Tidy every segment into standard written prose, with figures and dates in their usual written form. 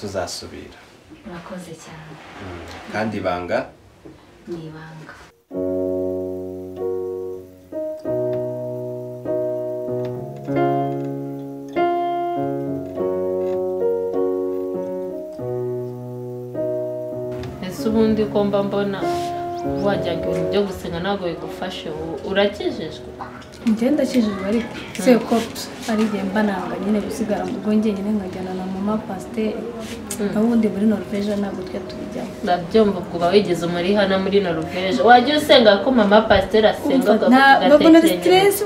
Tuzasubira. Urakoze cyane. Kandi ibanga ni ibanga. Ese ubundi ko mba mbona wajyaga ibintu byo gusenga ntabwo bigufashe, urakijijwe? Njye ndakijijwe ariko se ko ari igihe mba nanga nyine gusigara mu rugo njyenyine nkajyana na mama pasiteri, naho ubundi muri Norvège ntabwo tujya tubijyamo. Ndabyumva, ubwo uba wigeze muri hano muri Norvège wajya usenga ko mama pasiteri asenga babona stress,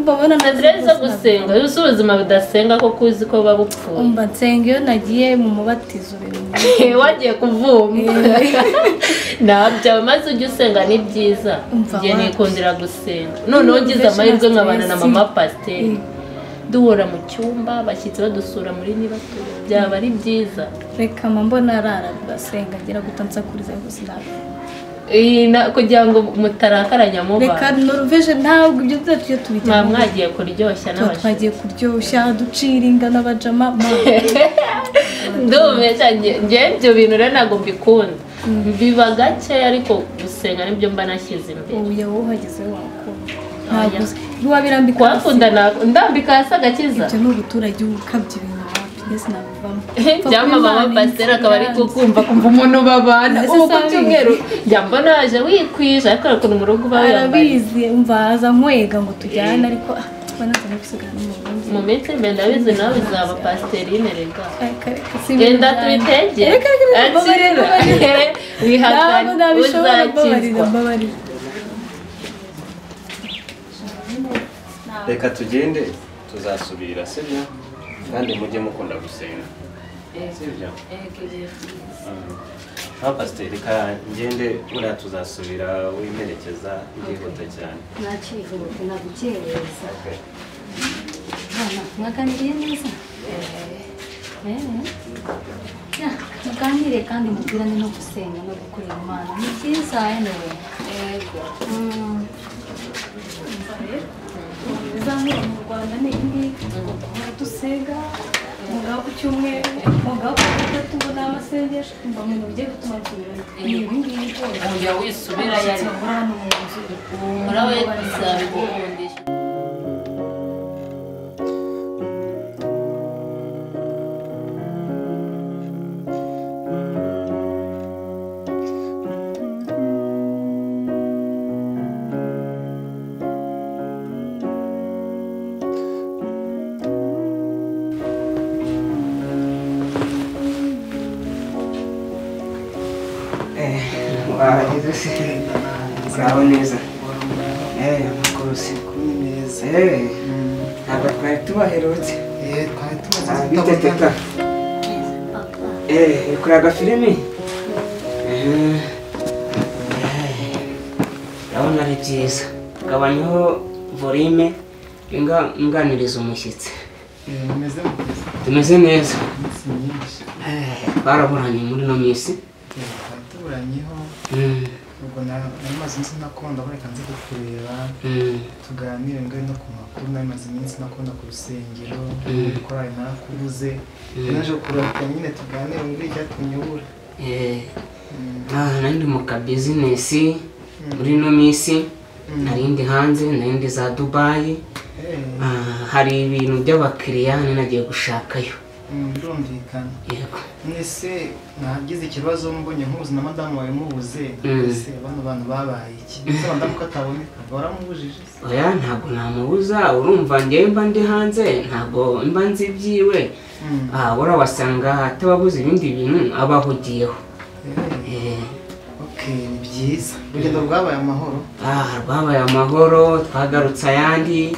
babona stress zo gusenga. Iyo ubuzima budasenga koko uzi ko buba bupfuye. Umva nsenga iyo nagiye mu mubatizo wagiye kuvuma nabyo, maze ujye usenga ni byiza. Njye nikundira gusenga, noneho ngize amahirwe nkabana na mama pasiteri duhora mu cyumba, abashyitsi badusura muri nibature, byaba ari byiza. Reka mbona arara asenga agira gutansakuriza gusa nabi kugira ngo mutarakaranya muba. Reka Norvège ntabwo ibyo tujya tubijyamo. Mwagiye kuryoshya n'abashyitsi, twagiye kuryoshya ducira inga n'abajama. Ndumva njye ibyo bintu rero ntabwo mbikunda, biba gake ariko gusenga nibyo mba nashyize imbere. Ubu wowe uhageze wakunda ntiwabirambika kwakunda, ndambika hasi agakiza. Ibyo ni ubuturage ukabya ibintu wapi, ndetse nabivamo. Byama mama pasiteri akaba ari kukumva kumva umuntu babana ubu ku cyumweru njya mbona waje wikwije, ariko ukuntu mu rugo uba wiyambariye. Arabizi, umva aza nkwega ngo tujyane, ariko mu minsi imbere ndabizi nawe uzaba pasiterine. Rega genda tubitegere, wihakane uzakizwa. Reka tugende tuzasubira, sibyo? Kandi mujye mukunda gusenga, sibyo? Nka pasiteri reka ngende, buriya tuzasubira wimerekeza ndihuta cyane. Ntakihuta nagukereza. Mwaganiriye neza? Muganire kandi mubwirane no gusenga no gukorera Imana ni byiza. Anyway yego bizamura mu Rwanda ni iyi ngiyi dusenga umugabo ku cyumweru, umugabo ku gatatu, ngo ni amasengesho. Mba mu bintu bigiye gutuma nsubirayo ni ibi ngibi. Ujya wisubirayo ariko hano mu nzu humura we bizabigukundisha. Muraho neza. Amakuru se? Ntabwo twari tubaherutse. Bite teta? Uri kureba agafilimi? Ndabona ari byiza. Gabanyaho volume nganiriza umushyitsi. Tumeze neza. Twaraburanye muri ino minsi. Ubwo nari maze iminsi ntakunda, reka nze kukureba tuganire ngari no ku makuru. Nari maze iminsi ntakunda ku rusengero, muri korali narakubuze, naje kurata nyine tuganire muri icyatumye ubura. Nari ndi mu ka bizinesi muri ino minsi, nari ndi hanze, nari ndi za Dubayi, hari ibintu by'abakiriya nagiye gushakayo. Birumvikana. Yego. Mwese nagize ikibazo mbonye nkuzi na madamu wawe mubuze, ese bano bantu babaye iki? Ese madamu ko ataboneka waramubujije? Oya ntabwo namubuza, urumva njyewe mba ndi hanze ntabwo mba nzi ibyiwe. Wara wasanga atababuze ibindi bintu abahugiyeho. Okay, ni byiza. Urugendo rwabaye amahoro. Rwabaye amahoro, twagarutse ayandi.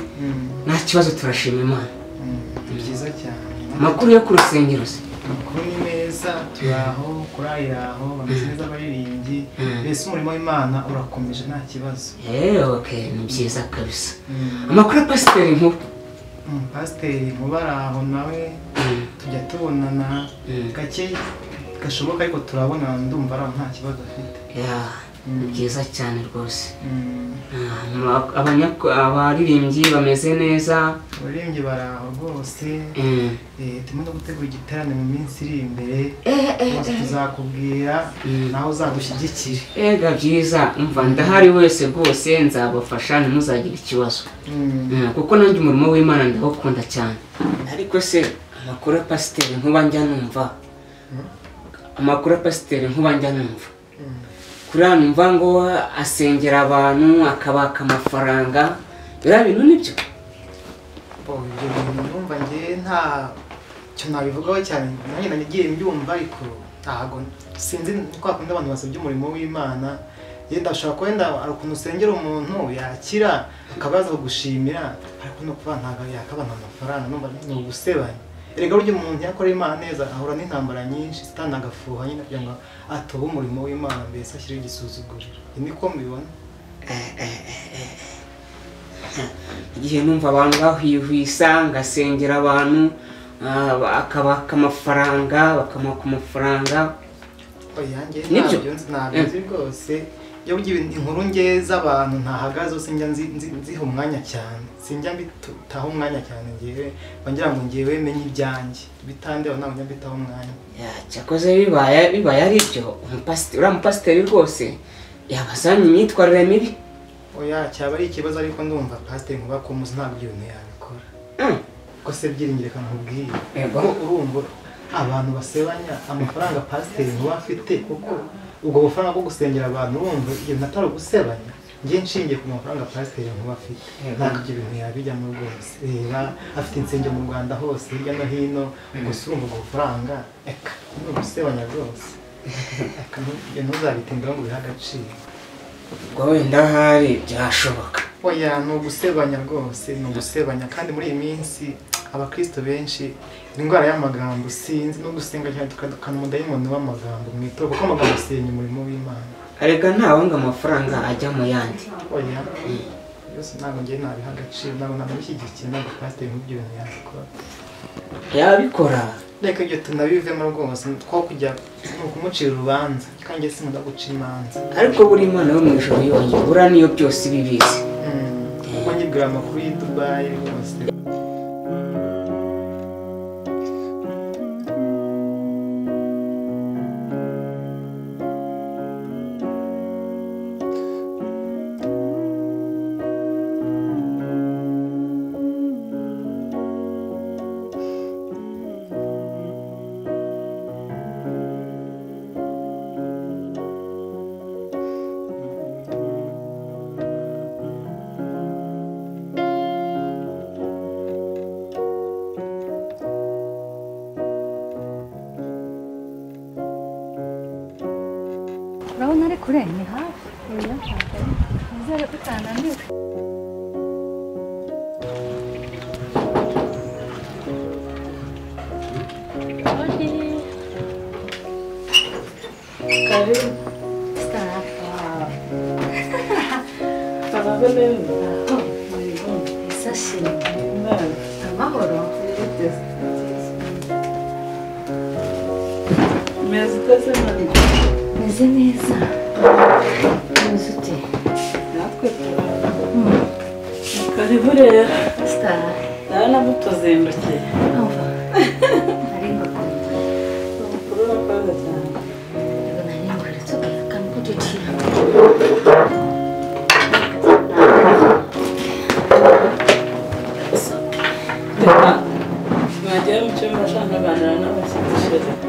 Nta kibazo, turashima Imana. Ni byiza cyane. Amakuru yo ku rusengero se? Amakuru ni meza, turaho, kurayiraho, bameze neza abaririmbyi, mbese umurimo w'Imana urakomeje nta kibazo. Okay, ni byiza kabisa. Amakuru ya Pasiteri Nkuba? Pasiteri Nkuba araho nawe, tujya tubonana gake gashoboka ariko turabonana, ndumva araho nta kibazo afite. Ni byiza cyane rwose. Abaririmbyi bameze neza. Abaririmbyi bari aho rwose. Turimo no gutegura igiterane mu minsi iri imbere. Rwose tuzakubwira naho uzadushyigikire. Ega byiza, umva ndahari wese rwose nzabafasha ntimuzagire ikibazo. Kuko nanjye umurimo w'Imana ndawukunda cyane. Ariko se amakuru ya pasiteri nkuba njya numva. Amakuru ya pasiteri nkuba njya numva. Kuriya numva ngo asengera abantu akabaka amafaranga, biriya bintu nibyo? Ibyo bintu numva njye nta cyo nabivugaho cyane, nanjye nagiye mbyumva ariko ntago sinzi kwa kundi abantu basabye umurimo w'Imana, yenda ashobora kwenda ukuntu usengera umuntu yakira akabaza kugushimira, ariko no kuba ntago yakabana amafaranga numva ni ugusebanya. Erega burya umuntu yakora Imana neza ahura n'intambara nyinshi, Satani agafuha nyine kugira ngo atobe umurimo w'Imana, mbese ashyire igisuzuguriro. Niko mbibona. Igihe numva abantu bahwihwisa ngasengera abantu akabaka amafaranga bakamuha amafaranga. Oya njye ntabyo nzi rwose. Iyo burya inkuru ngeza abantu ntahagaze zose njya nziha umwanya cyane, sinjya mbitaho umwanya cyane ngewe ngira ngo ngewe menye ibyanjye bitandeba ntabwo njya mbitaho umwanya. Cyakoze bibaye ari byo, uriya mupasiteri rwose yabazanye imyitwarire mibi. Oya cyaba ari ikibazo, ariko ndumva pasiteri nkuba ko muzi ntabwo ibyo bintu yabikora. Ko se byiringire nkubwiye ko urumva abantu basebanya amafaranga pasiteri nkuba afite, kuko ubwo bufaranga bwo gusengera abantu urumva ibyo bintu atari ugusebanya. Njye nshingiye ku mafaranga pasiteri nkuba afite ntabwo ibyo bintu yabijyamo rwose. Reba afite insengero mu Rwanda hose hirya no hino, gusa urumva ubwo bufaranga eka ni ugusebanya rwose. Eka ntuzabitindaho ngo bihe agaciro. Ubwo wenda ahari byashoboka. Oya ni ugusebanya rwose, ni ugusebanya. Kandi muri iyi minsi abakristo benshi indwara y'amagambo sinzi no gusenga cyane tukadukana umudayimoni w'amagambo mu itorero, kuko amagambo asenya umurimo w'Imana. Arega ntawanga amafaranga ajya mu yandi. Oya byose ntabwo njye nabiha agaciro, ntabwo nabishyigikiye, ntabwo pasiteri nk'ibyo bintu yabikora. Yabikora. Reka ibyo tunabivemo rwose, two kujya ni ukumucira urubanza, kandi njye sinkunda guca imanza. Ariko buri Imana yo mu ijuru yonyine buriya niyo byose ibibizi. Kuko nyibwira amakuru y'i Dubai rwose. Urabona ari kure ni hafi. Oya ntabwo nizere ko utananiwe. Karibu. Amahoro. Meze neza. Meze ute? Natwe turabona. Karibu rero. Star. Ndabona mutuzindukiye. Umva. Nari ngukunda. Umukuru urakoze cyane. Yego nari nguretse can put it here. Reka mwagera mu cyumba ashaka kuganira n'abashyitsi.